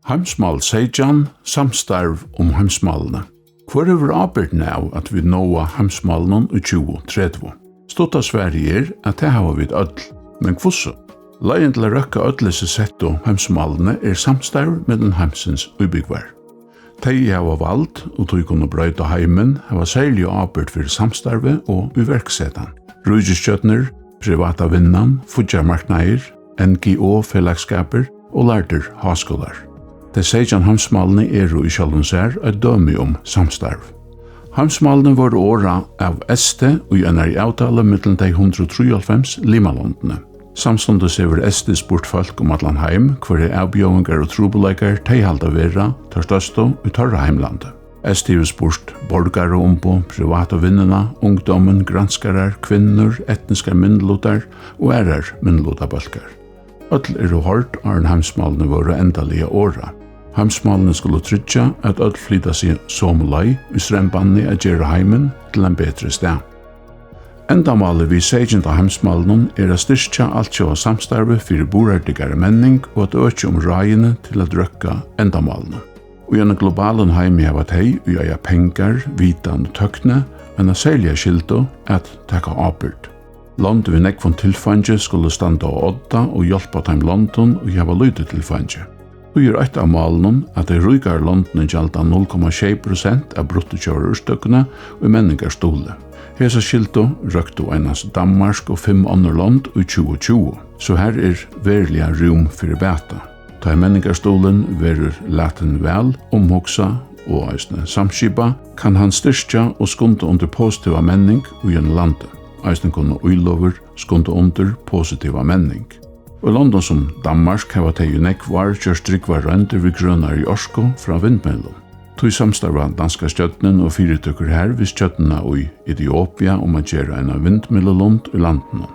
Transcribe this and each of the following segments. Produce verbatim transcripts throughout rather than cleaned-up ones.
Heimsmál seytjan, samstarv um heimsmálini. Hvør hevur ábyrgdina av, at vit náa heimsmálunum í tjúgu tretivu? Stutta svarið er, at tað hava vit øll. Men hvussu? Leiðin til at røkka øll hesi settu heimsmálini er samstarv millum heimsins íbúgvar. Tey, ið hava vald og tí kunnu broyta heimin, hava serliga ábyrgd fyri samstarvi og íverksetan. Ríkisstjórnir, privata vinnan, fíggjarmarknaðir, N G O-felagsskapir og lærdir háskúlar. Tey seytjan heimsmálini eru í sjálvum sær eitt dømi um samstarv. Heimsmálini vórðu orðað av S T í einari avtalu millum tey hundrað og trýoghálvfems limalondini. Samstundis hevur S T spurt fólk um allan heim, hvørjar avbjóðingar og trupulleikar tey halda vera teir størstu í teirra heimlandi. S T hevur spurt borgaraumboð, privatu vinnuna, ungdómin, granskarar, kvinnur, etniskar minnilutar og aðrar minnilutabólkar. Øll eru hoyrd, áðrenn heimsmálini vórðu endaliga orðað. Heimsmálini skulu tryggja, at øll flyta seg somu leið í strembanini at gera heimin til ein betri stað. Endamálið við seytjanda heimsmálinum er at styrkja altjóða samstarvið fyri burðardyggari menning og at økja um ráðini til at røkka endamálunum. Í einum globalum heimi hava tey, ið eiga pengar, vitan og tøkni, eina serliga skyldu at taka ábyrgd. Lond við nógvum tilfeingi skulu standa á odda og hjálpa teim londum, ið hava lítið tilfeingi. Tí er eitt av málunum, at tey ríkaru londini gjalda null komma sjey prosent av bruttotjóðarúrtøkuni í menningarstuðli. Hesa skyldu røktu einans Danmark og fimm onnur lond í tjúgu tjúgu, so har er veruliga rúm fyri bata. Tá ið menningarstuðlin verður latin væl umhugsa og eisini samskipa, kann hann styrkja og skunda undir positiva menning í einum landi. Eisini kunnu íløgur skunda undir positiva menning. Í londum sum Danmark hava tey í nógv ár gjørt drúgvar royndir við grønari orku frá vindmyllum. Tí samstarva danska stjórnin og fyritøkur har við stjórnina í Etiopia um at gera eina vindmyllulund í landinum.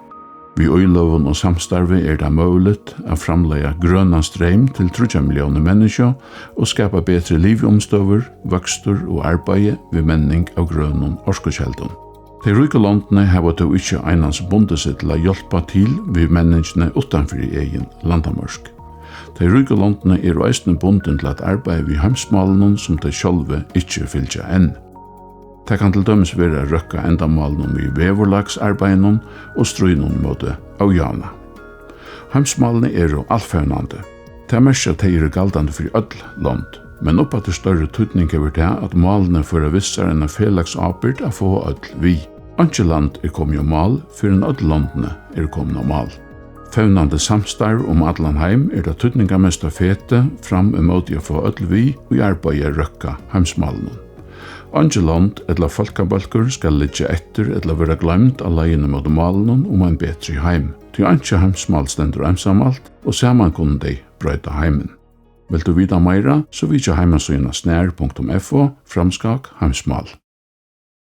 Við íløgum og samstarvi er tað møguligt at framleiða grønan streym til tríggjar milliónir menniskju og skapa betri liviumstøður, vøkstur og arbeiði við menning av grønum orkukeldum. Tey ríku londini hava tó ikki einans bundið seg til at hjálpa til við menningini uttan fyri egin landamørk. Tey ríku londini eru eisini bundin til at arbeiða við heimsmálunum, sum tey sjálvi ikki fylgja enn. Tað kann til dømis vera at røkka endamálunum við veðurlagsarbeiðinum og stríðnum móti ójavna. Heimsmálini eru alfevnandi. Tað merkir, at tey eru galdandi fyri øll lond, men uppaftur størri týdning hevur tað, at málini føra við sær eina felagsábyrgd at fáa øll við. Einki land er komið á mál, fyrr enn øll londini eru komin á mál. Fevnandi samstarv um allan heim er tað týdningarmesta fetið fram ímóti at fáa øll við í arbeiði at røkka heimsmálunum. Eingi lond ella fólkabólkur skal liggja eftir ella verða gloymd á leiðini móti málinum um ein betri heim, tí einki heimsmál stendur einsamalt, og saman kunnu tey broyta heimin. Vilt tú vita meira, so vitja heimasíðuna snar punktum f o framskák heimsmál.